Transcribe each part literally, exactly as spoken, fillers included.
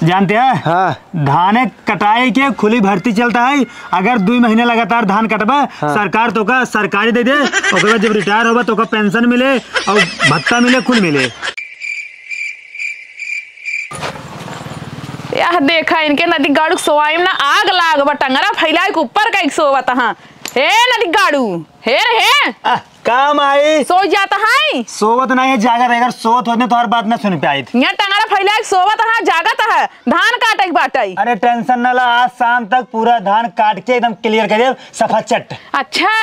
जानते हैं? हाँ। धाने कटाई के खुली भर्ती चलता है। अगर दुई महीने लगातार धान कटबा, हाँ। सरकार तोका सरकारी दे दे, ओकर बाद जब रिटायर होबा तोका पेंशन मिले और भत्ता मिले, कुल मिले। यह देखा इनके नदी गाड़ू के सोवाई में ना आग लाग बा, टंगरा फैलाए के ऊपर का एक सोवत हाँ। हे नदी गाड़ू, हे रे हे। आ, का माई? सो जात है? सोवत नहीं है, जागत है। अगर सोवत होत ना तो हर बात ना सुन पाइत। यहाँ टंगरा फैलाए के सोवत है, जागत है, धान काटे के बाटे। अरे टेंशन ना ला, आज शाम तक पूरा धान काट के एकदम क्लियर कर देब, सफा चट। अच्छा,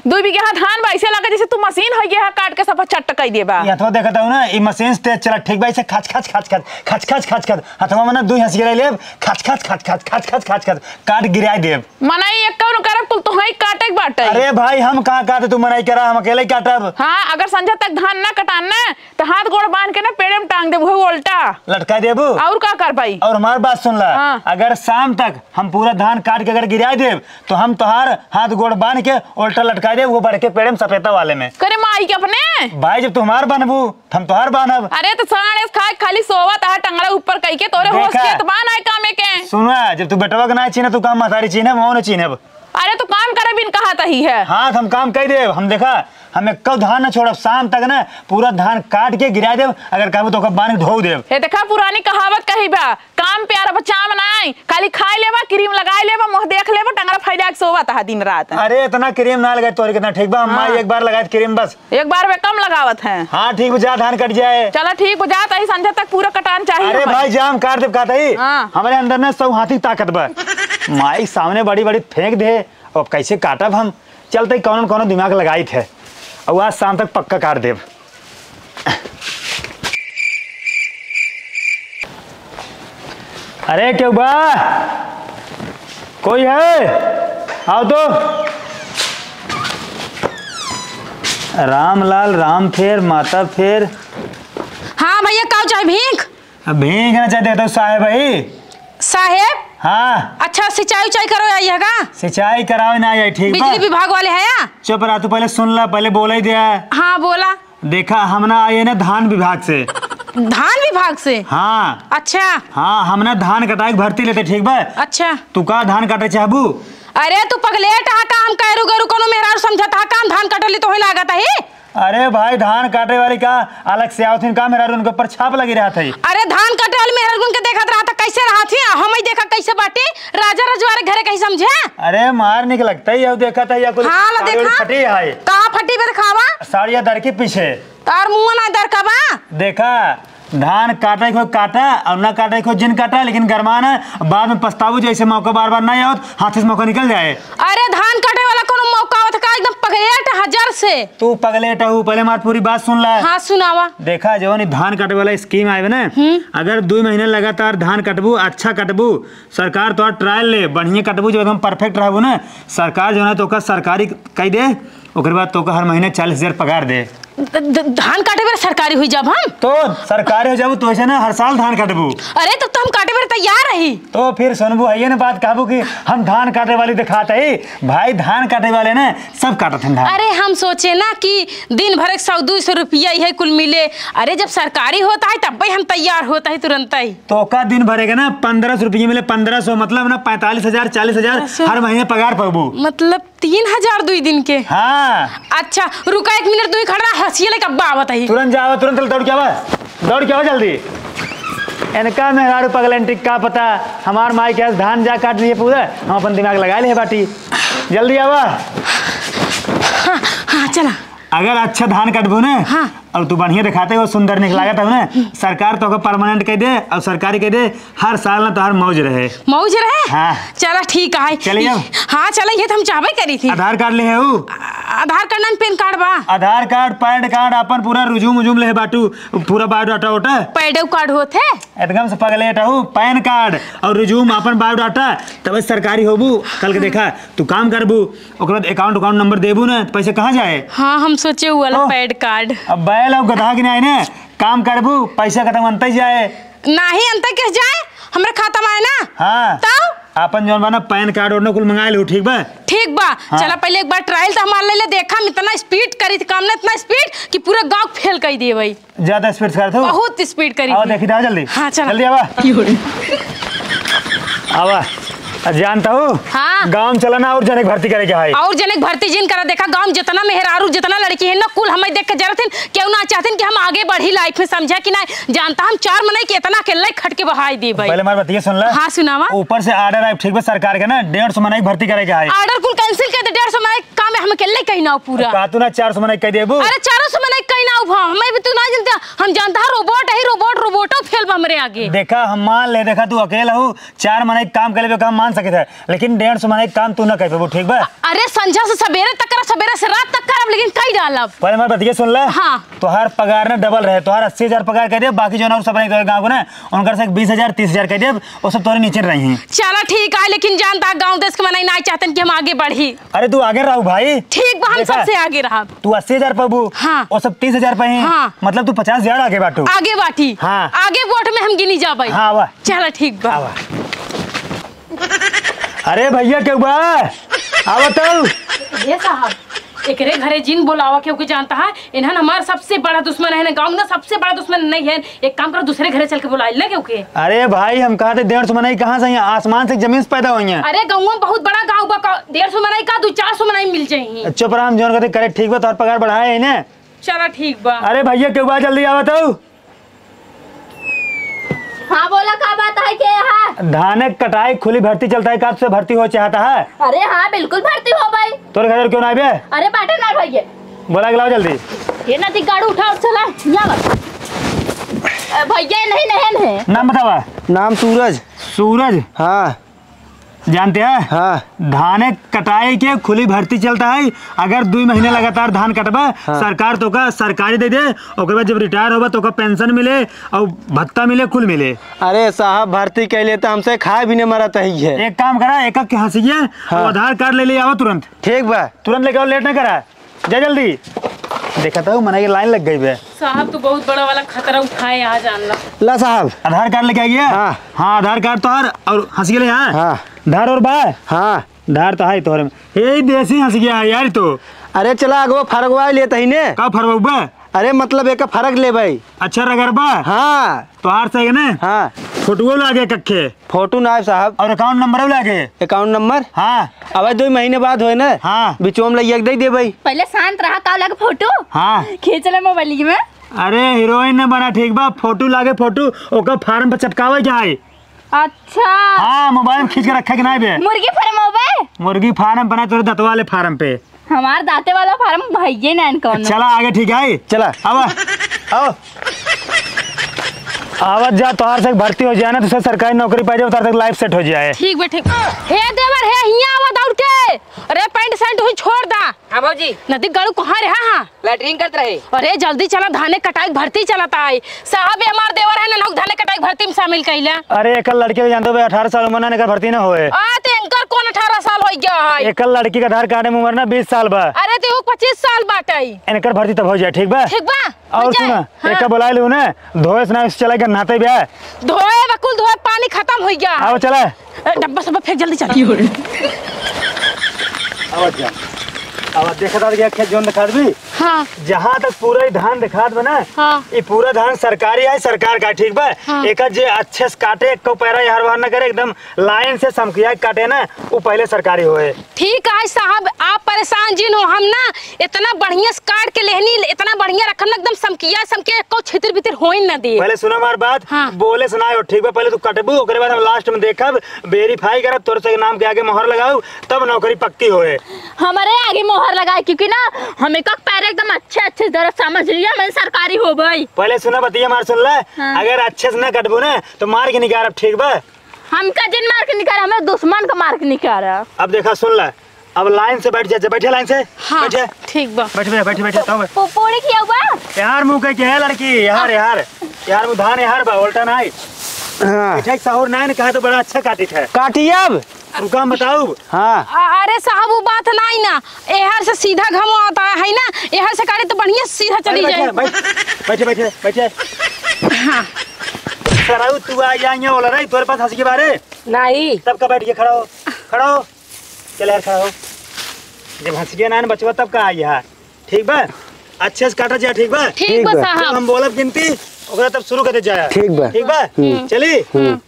दुई बीघा धान बा, ऐसे लगे जैसे तू मशीन हो गया है, काट के सफा चट कर देबा। ये तो देखत हूँ ना, ई मशीन से तेज चला, ठीक बा, ऐसे खच खच खच खच, खच खच खच खच, हथवा में ना दुई हंस गिराई लेब, खच खच खच खच, खच खच खच खच, काट गिराई देब। मनई एक कौन करब, कुल तोहई काटे के बाटे। अरे भाई, हम कहाँ काटे, तू मनई करा, हम अकेले ही काटब। हाँ, अगर संझा तक धान ना कटान ना, तो हाथ गोड़ बांध के ना पेड़े में टांग देबू, उल्टा। लटका देबू? और का कर पाई? और हमार बात सुन ला, हाँ। अगर शाम तक हम पूरा धान काट के अगर गिरा देब, तो हम तोहार हाथ गोड़ बांध के उल्टा लटका देब, वो बड़के पेड़े में सपेता वाले में। करे माई के अपने? भाई, जब तू हमार बनबू, हम तोहार बान्हब। अरे तो साढ़े खाए खाली सोवत आ टंगड़ा ऊपर कई के तोरे होश देखा। के तो बान आए कामे के। सुना, जब तू बेटवा के ना चीन्हे, तू काम महतारी चीन्हे, मऊ न चीन्हे अब। अरे तू काम करे बिन कहा तही है। हाँ, हम काम कई देब। हम देखा, हम एक धान न छोड़ब, शाम तक ना पूरा धान काट के गिरा देब, अगर कहबू तो ओकर बांध के ढो देब। हे देखा, पुरानी कहावत कही बा, काम प्यार बचाम नाई, खाली खाई लेबा, क्रीम लगाई लेबा, मुंह देख लेबा, टंगड़ा फैला के सोवत आ दिन रात। अरे इतना क्रीम ना लगाए तोरे कितना ठीक बा, हम हाँ। माई एक बार लगाए क्रीम बस। एक बार में कम लगावत हैं। हाँ, ठीक बा, जा धान कट जाए। चला, ठीक बा, जा, तही संझा तक पूरा कटान चाहिए अरे हमारे। भाई, जाम काट देब का तही? हाँ। हमारे अंदर ना सौ हाथी ताकत बा। माई सामने बड़ी बड़ी फेंक दे, अब कैसे काटब हम? चलते ही कौनो न कौनो दिमाग लगाई थे, और आज शाम तक पक्का काट देब। अरे केहू बा? कोई है? आओ तो। रामलाल, राम फेर, माता फेर। हाँ भैया, काऊ चाहे भीख? अब भीख ना चाहे, देता हूँ साहेब भाई। साहेब? हाँ। अच्छा, सिंचाई उचाई करो आई है का? सिंचाई करावे ना आई, ठीक बा? बिजली विभाग वाले है या? चुप रहा, तू पहले सुन ला, पहले बोला ही दिया। हाँ, बोला। देखा, हम ना आए ना धान विभाग से। धान विभाग से? हाँ। अच्छा। हाँ, हम ना धान कटाई के भर्ती लेते, ठीक बा? अच्छा। तू का धान काटे चाहबू? अरे तू पगलेट हा का? हम कैरू गैरू कोनो मेहरारू समझत हा का? हम धान कटली तो होई लागत ही। अरे भाई, धान काटे वाली का अलग से आवत हिन का मेहरारू, उनके ऊपर छाप लगी रहत है। अरे धान काटे वाली मेहरारू उनके देखत रहत है, कैसे रहत है? हम ही देखा कैसे बाटी, राजा रजवाड़े घरे कहीं समझे? अरे मार निक लगता ही, देखत है या कुल हाँ, ला साड़ी देखा। फटी है। कहाँ फटी बे दिखावा? साड़िया दर के पीछे। तार मुंह ना दर का बा? देखा, धान काटे को काटा और ना काटे को जिन काटा, लेकिन गरमान है, बाद में पछताबू, जैसे मौका बार बार ना आवत, हाथ से मौका निकल जाए। अरे धान काटे वाला कोनो मौका आवत का? एकदम पगलेट हजार से। तू पगलेट हऊ, पहले हमार पूरी बात सुन ला। हाँ, सुनावा। देखा, जवन ई धान काटे वाला स्कीम आए बा ना, हम्म। अगर दू महीना लगातार धान कटबू, अच्छा कटबू, सरकार तोहार ट्रायल ले, बढ़िया कटबू, जब एकदम परफेक्ट रहबू ना, सरकार जवन है तोका सरकारी कई दे, ओकर बाद तोका हर महीने चालीस हजार पगार दे। ध-, ध-, धान काटे बेर सरकारी हुई जब हम? तो सरकारी हो जाबू तो ऐसे ना हर साल धान काटबू। अरे तब तो हम काटे बेर तैयार रही। तो फिर सुनबू है ये ना बात कहबू कि हम धान काटे वाली दिखाते ही। भाई धान काटे वाले ना सब काटत हैं धान। अरे हम सोचे ना कि दिन भर एक सौ दो सौ रुपया यही कुल मिले। अरे जब सरकारी होता है तब भी हम तैयार होता है तुरंत ही। तो का दिन भर के ना पन्द्रह सौ रुपये मिले, पन्द्रह सौ मतलब ना पैंतालीस हजार, चालीस हजार हर महीने पगार पाबू। मतलब तीन हजार दुई दिन के? हाँ। अच्छा, रुका एक मिनट, दुई खड़ा हंसिए लेके अब्बा आवत है। तुरंत जावा, तुरंत दौड़ के आवा, दौड़ के आवा जल्दी। इनका मेहरारू पगलेंटिक का पता, हमार माई के आज धान जा काट लिए पूरा, हम अपन दिमाग लगा ले बाटी। जल्दी आवा। हाँ, हाँ, चला। अगर अच्छा धान कटबू ना, हाँ। और तू बढ़िया दिखाते हो, सुंदर निक लागत हो ना, सरकार तोके परमानेंट कह दे और सरकारी कह दे, हर साल ना तोहार मौज रहे। मौज रहे? हाँ। चला ठीक है। चलिए अब। हाँ, चला, ये तो हम चाहबे करी थी। आधार कार्ड ले है ऊ? आ-, आधार कार्ड ना, पैन कार्ड बा। आधार कार्ड, पैन कार्ड, अपन पूरा रुजूम उजूम ले बाटू, पूरा बायोडाटा ओटा। पैडो कार्ड होत है? एकदम से पगलेट हऊ, पैन कार्ड और रुजूम अपन बायोडाटा, तब सरकारी होबू। कल के देखा, तू काम करबू, ओकर बाद अकाउंट, अकाउंट नंबर देबू ना, तो पैसे कहाँ जाए? हाँ, हम सोचे उ वाला ओह, पैड कार्ड। अब बैल और गधा के नहीं आए ना, काम करबू, पैसा खत्म अंत ही जाए। नाही अंत कह जाए, हमरे खाता में आए ना। हाँ। तब? आपन जौन बा ना पैन कार्ड और ना कुल मंगा लू, ठीक बा? ठीक बा। हाँ। चला पहले एक बार ट्रायल तो हमार ले ले, देखा हम इतना स्पीड करी थी काम ना, इतना स्पीड कि पूरा गाँव फेल कर दिए भाई। ज्यादा स्पीड से करत हो? बहुत स्पीड करी आवा थी। देखी था जल्दी। हाँ, चला। जल्दी आवा। आवा, जानत हऊ? हाँ। गाँव में चला ना, और जने के भर्ती करे के है। और जने के भर्ती जिन करा, देखा, गाँव में जितना मेहरारू, जितना लड़की है ना, कुल हमें देख के जरत हिन, केहू ना चाहतिन कि हम आगे बढ़ी life में, समझा कि ना? जानत ह, हम चार मनई के इतना अकेले खट के बहाई दी भाई। पहले हमार बतिया सुन ला। हाँ, सुनावा। ऊपर से order आए, ठीक बा, सरकार के ना, डेढ़ सौ मनई के भर्ती करे के है। Order कुल cancel कर दे, डेढ़ सौ मनई काम है, हम अकेले कहीं ना पूरा। का तू ना चार सौ मनई कह देबू? अरे, चारों सौ मनई कहीं ना उभा, हमें भी तू ना जानते, हम जानत ह, robot है, robot, robot-ओ fail बा हमरे आगे। देखा, हम मान ले, देखा, तू अकेला हऊ, चार मनई के काम कर लेबे, काम मान सके थे, लेकिन डेढ़ सौ मनई के काम तू ना कर पेबू, ठीक बा? अरे, संझा से सबेरे तक करब, सबेरे से रात तक करब, लेकिन कई डालब। पहले हमार बतिया सुन ला। हाँ। तोहार पगार ना double रहे, तोहार अस्सी हजार पगार कर दे, बाकी जौन और सब रही तोहरे गाँव के ना, उनकर से बीस हजार, तीस हजार कर दे, वो सब तोहरे नीचे रही। चला ठीक है, लेकिन जानत ह, गाँव देश के मनई ना चाहतन कि हम आगे बढ़ी। अरे, तू आगे रहू भाई। ठीक बा, हम देखा, सबसे आगे रहब। तू अस्सी हजार पाबू, हाँ। वो सब तीस हजार पाई। हाँ। मतलब तू पचास हजार आगे बाटू। आगे बाटी। हाँ। आगे वोट में हम गिनी जाबै। हाँ, वाह। चला ठीक बा। आवा। अरे भैया, केहू बा? आवा तो। ये साहब, एकरे घरे जिन बोलावा, क्योंकि जानत ह, इन्हन हमार सबसे बड़ा दुश्मन है ना, गाँव में ना सबसे बड़ा दुश्मन नहीं है। एक काम करो, दूसरे घरे चल के बुला ले क्योंकि। अरे भाई, हम कहत ह डेढ़ सौ मनई कहाँ से आई हैं? आसमान से, जमीन से पैदा हुई हैं। अरे, गाँव में बहुत बड़ा गाँव बा, का-, डेढ़ सौ मनई का, दो चार सौ मनई मिल जाई। चुप रहा, हम जौन कहत ह करे, ठीक बा, तोहर पगार बढ़ाए है ना। चला ठीक बा। अरे भैया, केहू बा, जल्दी आवा तो। हाँ, बोला, का बात है के यहाँ? धान के कटाई खुली भर्ती चलत ह, का तुसे भर्ती हो चाहत ह? अरे हाँ, बिल्कुल भर्ती हो भाई। तोरे घर केहू ना आइबे? अरे बाटे ना भैया। बोला के लाओ जल्दी। ये नदी गाड़ू उठा और चला, यहाँ बस। अ, भैया, नहीं, नहीं, नहीं। नाम बतावा। नाम सूरज। सूरज? हाँ। जानत ह? हाँ। धाने कटाई के खुली भर्ती चलत ह। अगर दुई महीने लगातार धान कटबा, हाँ। सरकार तोका सरकारी दे दे, ओकर बाद जब retire होबा, तोका pension मिले और भत्ता मिले, कुल मिले। अरे साहब, भर्ती कैले त हमसे खाए भी नहीं मरत ही है। एक काम करा, एक के हंसिया, हाँ। और आधार कार्ड ले ले आवा तुरंत। ठीक बा। तुरंत लेके आओ, late ना करा। जा जल्दी। देखा तो मनई के line लग गई बे। साहब, तू बहुत बड़ा वाला खतरा उठाए, यहाँ जान ला। ला साहब। आधार कार्ड लेके आइए। हाँ। हाँ, आधार कार्ड तोहार और हंसिया ले, हाँ। हाँ। धार और बा? हाँ। धार तो है तोहरे में। हे, देसी हंसिया है यार तो। अरे चला, अगवा फरगवा लेत ही ने। का फरगवा? अरे मतलब एक फरग ले भाई। अच्छा, रगड़बा? हाँ। तोहार सही ने? हाँ। फोटुओ लागे कखे। फोटो ना है साहब। और account number लागे? Account number? हाँ। अब दो महीने बाद होए ना? हाँ। बिचोम लइया के दे दे भाई। पहले शांत रहा, का लगे फोटो? हाँ। खींच ले मोबाइल में। अरे हीरोइन न बना, ठीक बा? फोटो लागे, फोटो ओकर फार्म पे चपकावे के है। अच्छा। हाँ, मोबाइल में खींच के रखे के ना बे। मुर्गी फार्म हो बे? मुर्गी फार्म बना तोरे दतवा वाले फार्म पे। हमार दाते वाला फार्म भइये ना कौन। चला आगे, ठीक है? चला। आवा, आओ। आवत जा, तोहार से भर्ती हो जाए ना, तुसे सरकारी नौकरी पाई जाए, तोहार तक life set हो जाए। ठीक बे, ठीक। हे देवर, हे हियाँ आवा दौड़ के। अरे पैंट शर्ट हुई छोड़ दा। हाँ भौजी। नदी गड़ू कहाँ रहा? हाँ। Latrine करत रहे। अरे जल्दी चला, धाने कटाई भर्ती चलत आई। साहब, ये हमार देवर है ना, धाने कटाई भर्ती में शामिल कैला। अरे एकर लड़की के जानते हो बे, अठारह साल उम्र ना, एकर भर्ती ना होए। आ, तो इनकर कौन अठारह साल हो गया है? एकर लड़की का आधार कार्ड में उम्र ना बीस साल बा। अरे तो पच्चीस साल बाटे। इनकर भर्ती तब हो जाए, ठीक बा? ठीक बा। और सुना, हाँ। एका बोलाए लू ना, धोए से ना, इस चला के नहाते भी है। धोए बकुल धोए, पानी खत्म हो गया। आओ चला। ए, डब्बा सब फेंक जल्दी चल। आवाज जा। आवाज देखा था कि खेत जोन दिखा दबी। हाँ। जहाँ तक पूरा ही धान दिखात बा ना, हाँ। ये पूरा धान सरकारी है, सरकार का, ठीक बा? हाँ। एका जे अच्छे से काटे, एको पैरा यार वार ना करे, एकदम लाइन से समकिया के काटे ना, वो पहले सरकारी होए। ठीक है साहब, आप परेशान जिन हो, हम ना इतना बढ़िया से काट के लेहनी, इतना बढ़िया रखम ना, एकदम समकिया समकिया, एको छितिर बितिर होइन ना दे। पहले सुना हमार बात, हाँ। बोले से ना हो, ठीक बा? पहले तू कटबू, ओकरे बाद हम last में देखब, verify करब, तोर से नाम के आगे मोहर लगाऊ, तब नौकरी पक्की होए। हमारे आगे मोहर लगाए, क्योंकि ना हम एक एक पैर एकदम अच्छे अच्छे जरा समझ लिया, मैं सरकारी हो गई। पहले सुना बतिया हमार, सुन ले, हाँ। अगर अच्छे से ना कटबू ना तो मार के निकारब, ठीक बा? हमका जिन मार के निकारा, हमें दुश्मन का मार के निकारा। अब देखा, सुन ले, अब लाइन से बैठ जा, जा, बैठे लाइन से। हाँ, बैठे। ठीक बा। बैठ, बैठ, बैठ, बैठ, तब बैठ। पू-, पूरी खियाऊ बा? यार मुँह कह के है लड़की, यार, यार, यार मुँह धान यार बा, उल्टा नहीं। हाँ। बैठे सहूर नहीं, नहीं कहा तो बड़ा अच्छा काटी है। काटी अब? रुका, हम बताऊ। हाँ। अ-, अरे साहब, वो बात नहीं ना, एहर से सीधा घमो आता है ना, एहर से काटे तो बढ़िया सीधा चली बैठ, जाए। बैठ, बैठे, बैठे, बैठे। हाँ। सराऊ, तू आ, यहाँ, यहाँ बोला रही, तोरे पास हंसी के बारे? नहीं। तब का बैठ के खड़ा हो, खड़ा हो। चल यार, खड़ा हो। जब हंसी के ना बचवा, तब का आई यार? ठीक बा? अच्छे से काटा जा, ठीक बा? ठीक बा ठीक बा। साहब। जब हम बोलब गिनती, ओकरा तब शुरू कर दे जाए। ठीक बा। ठीक बा? हम्म। चली? हम्म।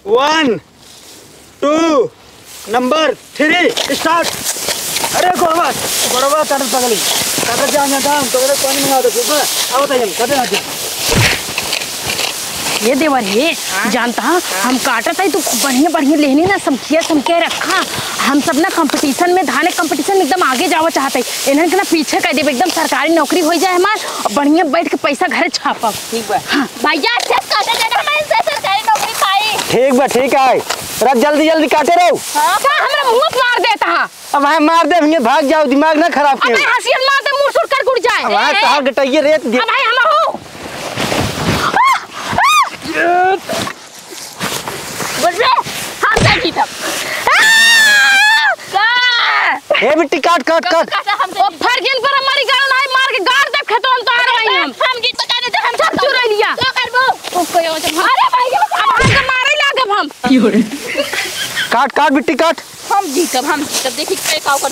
One, two, number three, start. अरे गोड़वा, गोड़वा काटत पगली, काटत जा, जा, जा, हम तोरे पानी मंगा दे, ठीक बा? आवत है हम, काटे ना जा। ये देवर ये, हाँ? जानता है, हाँ। हम काटत है तो बढ़िया बढ़िया लेहनी ना, समखिया समखिया रखा। हम सब ना कंपटीशन में, धाने कंपटीशन में एकदम आगे जावा चाहत है। इन्हन के ना पीछे कर देब, एकदम सरकारी नौकरी हो जाए हमार, और बढ़िया बैठ के पैसा घरे छापब। ठीक बा। हाँ। भैया, अच्छे से काटे जाना, हमारे से सरकारी नौकरी पाई। ठीक बा, ठीक है। रख, जल्दी जल्दी काटे रहो। हाँ। का हमरा मुंह पे मार देता है? अब भाई मार दे, भैया भाग जाओ, दिमाग ना खराब अब करो। भाई हंसियन मार दे, मुड़ सुड़ कर गुड़ जाए। अब भाई ए, तहार गटइये रेत दे। अब भाई हम हो। बोल रे, हम नहीं जीतब। आ! का? ए बिट्टी, काट, काट, काट। ओ फर्जिन पर हमारी गाड़ नहीं मार के गाड़ दे खेतों में तो आ रही हम। हम जीत तो जाने दे, हम सब चुरा लिया। का करबो? ओ कोई और हम अरे भाई, अब हम के मारे लागब हम। काट, काट बिट्टी, काट। हम जीतब, हम जीतब, देखी के का कर।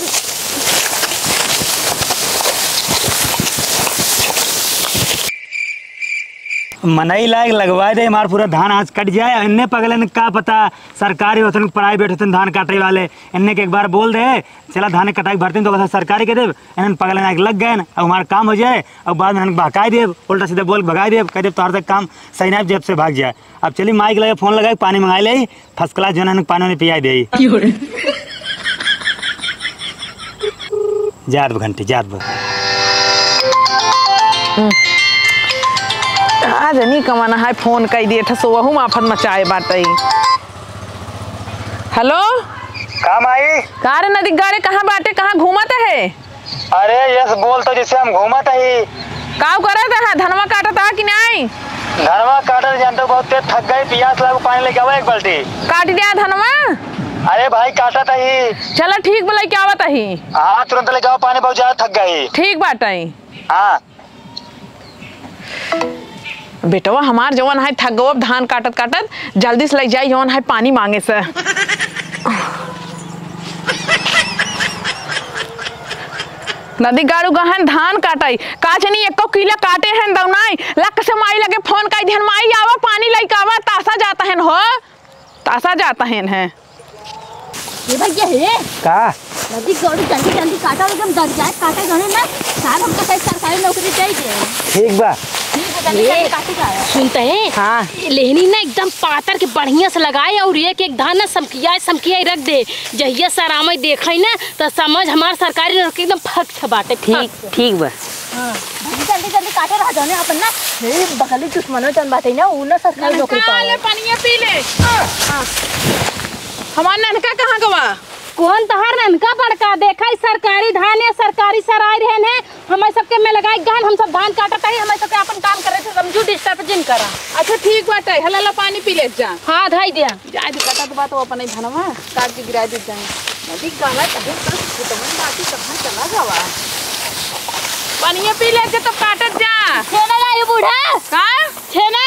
मनई लायक लगवा दे, हमार पूरा धान आज कट जाए। इन्ने पगलन का पता, सरकारी होतन, प्राइवेट होतन, धान काटे वाले। इन्ने के एक बार बोल दे, चला धान कटाई भरते तो बस सरकारी के देब। इन्हन पगलन लायक लग गए न, अब हमार काम हो जाए, अब बाद में इन्हन बहकाई देब, उल्टा सीधा बोल भगाई देब, कह देब तोहर तक काम सही ना, जेब से भाग जाए। अब चली माई के लगे फोन लगाई, पानी मंगाई ले, फर्स्ट क्लास जो है पानी वानी पियाई दे। जात बा घंटी, जात बा। आज नहीं कमाना है, फोन कई दिए ठसो, वहू माफत मचाए बाटई। हेलो। का माई? का रे नदी गाड़े, कहाँ बाटे, कहाँ घूमत है? अरे यस, बोल तो, जैसे हम घूमत ही। काऊ करत है, धनवा काटत है कि नहीं? धनवा काटत जानते हो, बहुत तेज थक गई, पियास लागू, पानी लेके आवा एक बाल्टी। काट दिया धनवा? अरे भाई काटत ही। चला ठीक बा, लेके आवत ही। हाँ, तुरंत लेके आवा पानी, बहुत ज्यादा थक गई। ठीक बाटई। हाँ। बेटवा हमार जवन है थक गो अब धान काटत काटत, जल्दी से लग जाई जवन है पानी मांगे से। नदी गाड़ू गहन धान काटाई, का जनी एको किला काटे हैं दौनाई, लक से माई लगे फोन कई दिहन, "माई आवा पानी लइके आवा, तासा जात हैं हो, तासा जात हैं हैं।" ए भैया हे। का? नदी गाड़ू जल्दी जल्दी काटा, एकदम दर जाए काटा गने ना, साहब हमका कहीं सरकारी नौकरी चाहिए। ठीक बा। ठीक बा, जल्दी ए, जल्दी काटी जाए। सुनते हैं? हाँ। लेहनी ना एकदम पातर के बढ़िया से लगाए और एक एक धान ना समकियाए समकियाए रख दे। जहिया सरामय देखई ना तो समझ हमार सरकारी नौकरी एकदम फक से बाटे, ठीक, फक से। ठीक बा। हाँ, जल्दी जल्दी जल्दी काटे रहा जाने अपन ना। हे बगली दुश्मनो जन बाटे ना, उ ना सरकारी नौकरी ननका पावे। ले पनिया पी ले। हाँ। हमार ननका कहाँ गवा? कौन तहार ननका बड़का? देखा ई सरकारी धान या सरकारी सराय रहन है, हमारे सबके में लगाई गहन, हम सब धान काटत है, हमारे सबके अपन काम करे से समझू, डिस्टर्ब जिन करा। अच्छा ठीक बाटे, हला ला पानी पी ले जा। हाँ, धाई दिया। जाए दे, काटा तो बात वो अपने धनवा काट के गिरा दे जाए। नदी गाला कहीं पर फुटवन बाकी कहाँ चला गवा? पनिया पी ले जा तब काटत जा। छेना लायो बूढ़ा। का? छेना।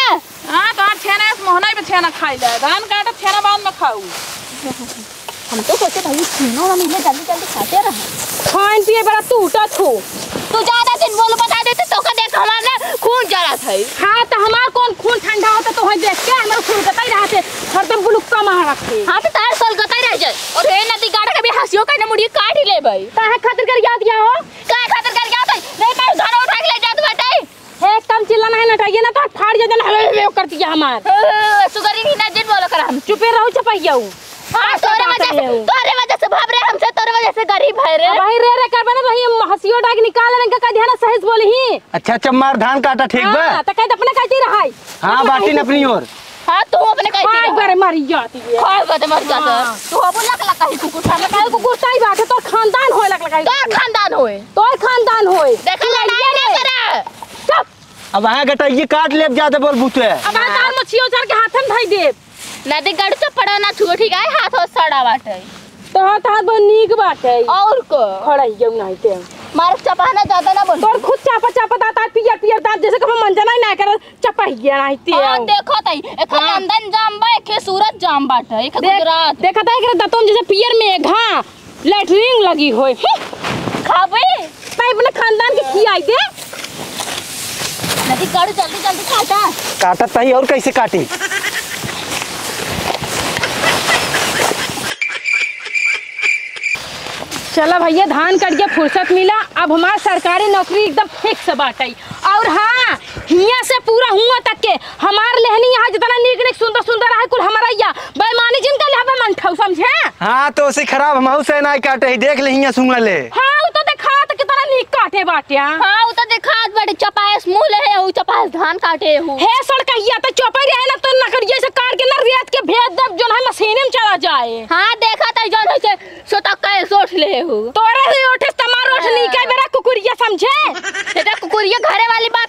हाँ, तो छेना इस मोहना पे छेना खाई ले। धान काटत छेना बाद में खाऊ। हम तो सोचे भाई छेना ना मिले, जल्दी जल्दी खाते रहे। खान पिए बड़ा टूटा छू। तू ज्यादा दिन बोल बता देते तो का देख हमार ना खून जरा था। हाँ, तो हमार कौन खून ठंडा होता तो वही देख के हमार खून कतई रहा थे, हरदम बुलुक्का मार रखे। हाँ, तो तार सल कतई रह जाए। और हे नदी गाड़ा कभी हंसियो का ना मुड़ी काट ही ले भाई। काहे खातिर कर याद किया हो? काहे खातिर कर याद है? नहीं, मैं धान उठा के ले जात बाटे। हे, कम चिल्ला ना है, नटाइए ना तो फाड़ जा देना, हवे हवे कर दिया हमार। ओ, सुगरी नहीं ना जिन बोलो कर हम। चुपे रहो चपैया। हाँ, तोरे वजह से, तोरे वजह से भाग रहे हमसे, तोरे वजह से गरीब है रे। अब भाई रे रे करबे ना तो ही हम हंसियो डाग निकाल लेंगे, कह दिया ना सही से बोली ही। अच्छा, अच्छा, मार धान काटा, ठीक बा? हाँ, तो कह दे अपने कहती रहाई। हाँ, बाटी न अपनी ओर। हाँ, तू अपने कहती रहा। बारे मारी जाती है। खाए बाटे मर जाता। हाँ। तू अब लक लक कहीं कुकुर खाना कहीं कुकुर सही बात है, तोर खानदान होए लक लक। तोर खानदान होए। तोर खानदान होए। देखा तू लड़ाई ना करे। चुप। अब वहाँ गटइये काट लेब जाते बोल बूते। अब हाँ। तार मछियो उछार के हाथन धई देब। नदी गाड़ू चप्पड़ा ना छुओ, ठीक है? हाथ हो सड़ा बाटे। तोहार तो हाथ बहुत नीक बाटे। और को? खड़ा ही जाऊ नहीं ते। मार चपाना ज्यादा ना बोल। तोर खुद चापा चापा दांत आए पियर पियर दांत जैसे कभी मंजना ही ना करे, चपा ही गया नहीं ते। हाँ, देखो तई, एक हाँ। लंदन जाम बा, एक सूरत जाम बाटे, एक देख, गुजरात। देखा था एकरे दतों जैसे पियर में एक हाँ। लैट्रिन लगी होए। हम्म। खाबे? तै अपने खानदान के खियाई दे। नदी गाड़ू जल्दी जल्दी काटा। काटत तही और कैसे काटी? चला भइया, धान कट के फुर्सत मिला, अब हमार सरकारी नौकरी एकदम fix बाटइ। अउर हाँ, हियाँ से पूरा हुआँ तक के हमार लेहनी यहाँ जितना नीक नीक सुंदर सुंदर है, कुल हमरइया। बेईमानी जिनका लेहबे मन खाऊ, समझे? हाँ, तो उसे खराब हमहू से नाहीं काटे ही, देख ले हियाँ सुंगा ले। हाँ, उ तो देखात कितना नीक काटे बाटे। हाँ, उ तो देखात बाटे, चपास मुँह ले है, उ चपास धान काटे हु। हे सड़कइया, तो चौपाई रहे ना, तो नकरिया से काट के ना रेत के भेज देब, जौन है मशीने में चला जाए। हाँ, देखा तो जौन है से सोता कहे सोच ले हु। तोरे ही ओठे से तमार ओठ हाँ। नीक है, मेरा कुकुरिया समझे? बेटा कुकुरिया घरे वाली बात।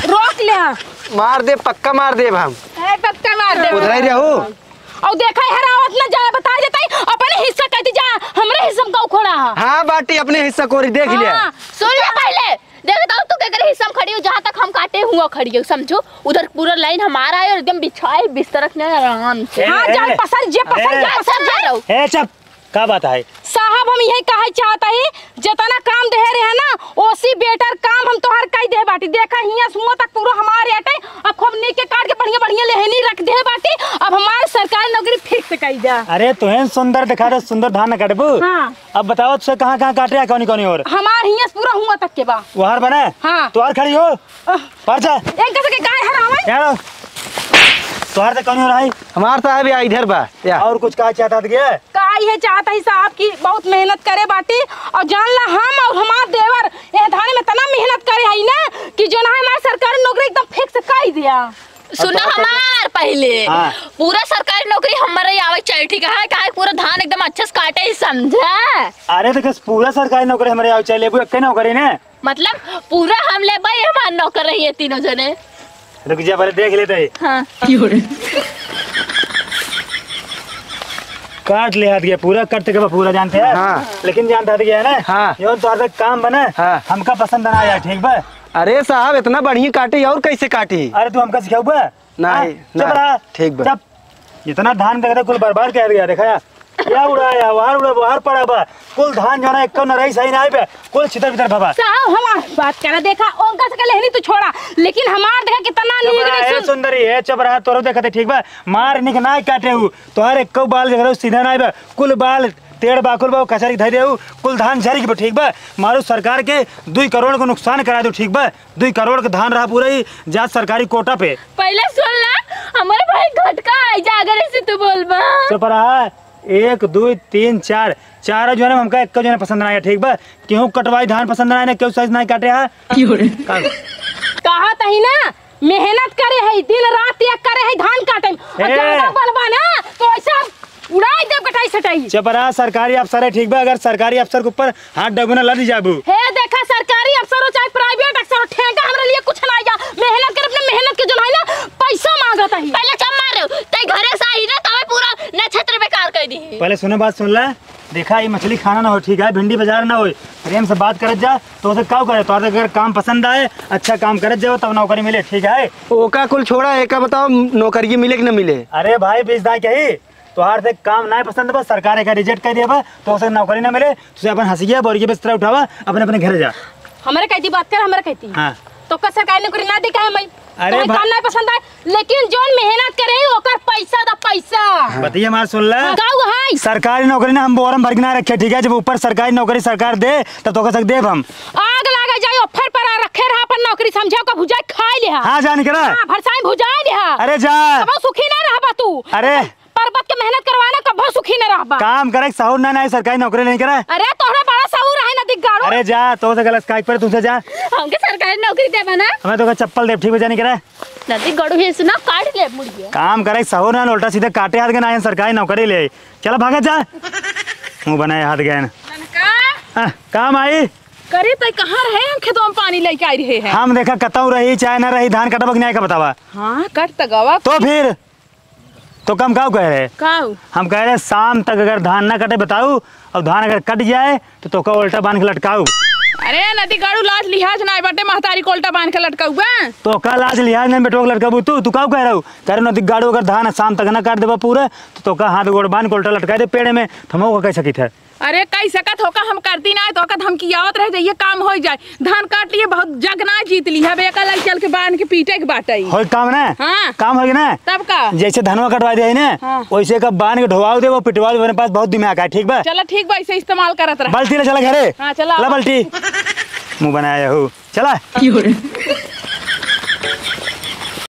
रोक ले। मार दे, पक्का मार देब हम। है, पक्का मार दे। उधर ही रहू। अउ देखा, हरावत ना जाए, बता देता ही, अपने हिस्सा कहती जा, हमरे हिस्सा में का उखड़ा है? हाँ, बाटी अपने हिस्सा कोरी देख लिया। हाँ, सुन ले पहले, देख तो तू केकरे हिस्सा में खड़ी हो, जहाँ तक हम काटे हुआ खड़ी हो, समझो, उधर पूरा लाइन हमारा है और एकदम बिछाए बिस्तर रखने आराम से। ए, हाँ, ए, जाए पसर जे, पसर ए, जे, पसर पसर जे। रहो। ए, चुप, का बात है? साहब, हम यही कहे चाहत ही, जितना काम देहे रहे ना, ओसी better काम हम तोहार कई देहे बाटी। देखा, हियाँ से हुआँ तक पूरा हमार एटे, अब खूब नीक के काट के बढ़िया बढ़िया लेहनी रख देहे बाटी। अब हमार सरकारी नौकरी fix कई जा। अरे, तोहें सुंदर देखा दे, सुंदर धान न काटबू। हाँ। अब बताओ, तुझे कहाँ कहाँ काटे है, कौनी कौनी ओर? हमार हियाँ से पूरा हुआँ तक के बा। वहार बने? हाँ। तोहार खड़ी हो। आह। पर जा। एक कैसे के गाय हरावे? यार, तोहार तो कौनी हो रहा है? हमार साहब या इधर बा, या। और कुछ कहा चाहता था क्या? का इहे चाहत ही साहब कि बहुत मेहनत करे बाटी, और जान ला हम और हमार देवर एह धान में इतना मेहनत करे हई ना कि जौन है हमार सरकारी नौकरी एकदम fix कई दिया। सुना अब तो हमार पहले। हाँ। पूरा सरकारी नौकरी हमारे आवे चाहिए, ठीक है? काहे पूरा धान एकदम अच्छे से काटे ही समझा। अरे देखो, पूरा सरकारी नौकरी हमारे आवे चाहिए, लेबू एक नौकरी ने। मतलब पूरा हम लेबे, हमार नौकर रहिए तीनों जने। रुक जा, पहले देख लेते हैं। हाँ। काट ले हाथ के पूरा, कट के बा पूरा जानते हैं। हाँ। लेकिन जानता था क्या है ना? हाँ। ये तो आज तक काम बना, हाँ। हमका पसंद ना आया, ठीक बा? अरे साहब, इतना बढ़िया काटी और कैसे काटी? अरे तू हमका सिखाऊ बा? नहीं, हाँ, चुप नहीं, रहा। ठीक बा। चुप। जितना धान देखा था, कुल बर्बाद कर दिया, देखा या? या उड़ाया, वहार उड़ा, वहार पड़ा बा। कुल धान जौन है, एक्को नरई सही ना आइबे, कुल छितर बितर भवा। साहब, हमार बात करा, देखा, उनका से कहले हनी तू छोड़ा, लेकिन हमार देखा कितना चुप नीक रहा, नीक ए सुन- सुंदरी, ए चुप रहा, तोरो देखते ठीक बा, मार निक ना काटे हु, तोहर एक्को बाल देख रहो, सीधा ना आइबे, कुल बाल टेढ़ बाकुल बा, कचरी धइ देहु, कुल धान झरि के बा, ठीक बा, मारू सरकार के दुई करोड़ को नुकसान करा दो, ठीक बा, दुई करोड़ के धान रहा पूरा ही जात सरकारी कोटा पे। पहले सुन ला, हमारे भाई घटका है, जागर ऐसे तू बोल बा। चुप रहा, एक, दुई, तीन, चार, चारों जने हमका एक जने पसंद ना आया, ठीक बा? केहू कटवाई धान पसंद ना आया, केहू साइज ना काटे है। का? कहा तही ना, मेहनत करे है, दिन रात एक करे है, धान काटे में। और ए! ज्यादा बनबा ना, तो ऐसा उड़ाई देब कटाई सटाई। चुप रहा, सरकारी अफसर है, ठीक बा? अगर सरकारी अफसर के ऊपर हाथ डगुना लद जाबू। हे देखा, सरकारी अफसर हो चाहे private अफसर हो, ठेका हमरा लिए कुछ ना आया। मेहनत कर, अपने मेहनत के जो है ना, पैसा मांगत है। पहले चुप मार, तै घरे से आई ना, तबे पूरा नक्षत्र बेकार कर दी। पहले सुनो, बात सुन ले। देखा, ये मछली खाना ना हो, ठीक है, भिंडी बाजार ना हो, प्रेम से बात करत जा, तो उसे का करे, तो अगर काम पसंद आए, अच्छा काम करत जाओ, तब नौकरी मिले, ठीक है। ओका कुल छोड़ा, एका बताओ, नौकरी मिले कि ना मिले? अरे भाई, बीस दाई कही, तोहार से काम नाहीं पसंद बा, सरकार एका reject कर दिया बा, तो उसे नौकरी ना मिले, तुझे अपन हंसिया बोरिया बिस्तरा उठावा, अपने अपने घर जा। हमारे कहती बात कर, हमारे कहती। हाँ। तो का सरकारी नौकरी ना दे काहे मई? अरे तुम्हें भा- काम नाहीं पसंद आए, लेकिन जौन मेहनत करे ही, ओकर पैसा दा पैसा। हाँ। बतिया हमार सुन ले। हाँ। गाँव है। सरकारी नौकरी ना हम बोरम भर के ना रखे, ठीक है? जब ऊपर सरकारी नौकरी सरकार दे, तब तो कह सक देब हम। आग लागे जाए, offer पर आ रखे रहा अपन नौकरी, समझे, ओकर भुजाई खाए लिहा। हाँ, जान के रहा। हाँ, भरसाई भुजाई लिहा। अरे जा। अब सुखी ना रहबा तू। अरे। परबत के मेहनत करवाए ना, कभो सुखी न रहबा। काम करे के सहूर ना, ना सरकारी नौकरी नहीं करे। अरे तोहरा बड़ा सहूर है नदी गाड़ू। अरे जा, तो से गलत काहे पर तुमसे जा। हमके सरकारी नौकरी देबा ना। हमें तो का चप्पल देब, ठीक बा, जानी करे। नदी गाड़ू है सुना, काट ले मुड़िया। काम करे के सहूर ना, उल्टा सीधे काटे हाथ के ना, सरकारी नौकरी ले। चला भागे जा। मुंह बनाए हाथ गए ना। ननका। हाँ, काम आई। करे तै कहाँ रहे, हम खेतवा में पानी लेके आई रहे हैं। हम देखा कतऊ रही चाहे ना रही, धान कटबा कि नहीं का बतावा। हाँ, कट त गवा। तो फिर तो कम काऊ कह रहे? काऊ? हम कह रहे शाम तक अगर धान ना कटे बताऊ और धान अगर कट जाए तो तोका उल्टा बांध के लटकाऊ। अरे नदी गाड़ू लाज लिहाज ना बाटे महतारी को उल्टा बांध के लटकाऊ बा। तोका लाज लिहाज नहीं बेटवा के लटकाबू तू, तू काऊ कह रहू? कह रहे नदी गाड़ू अगर धान शाम तक ना काट देबा पूरा तो तोका हाथ गोड़ बांध के उल्टा लटका दे पेड़ में, तो हम का कह सकित है। अरे, कई सकत हो का, हम करती ना, तो का धमकी आवत रहे, जइए काम होइ जाए। धान काट लिए, बहुत जगना जीत ली है, अब एका लग चल के बांध के पीटे के बाटे। होई काम ना? हाँ। काम होई ना? तब का? जैसे धनवा कटवा दिया है ना, हाँ। वैसे का बांध के ढोवाओ दे, वो पिटवा दे, मेरे पास बहुत दिमाग है, ठीक बा? चला, ठीक बा, ऐसे इस्तेमाल करत रहा। बाल्टी ले चला घरे। हाँ, चला। ला बाल्टी। मुंह बनाया हो। चला।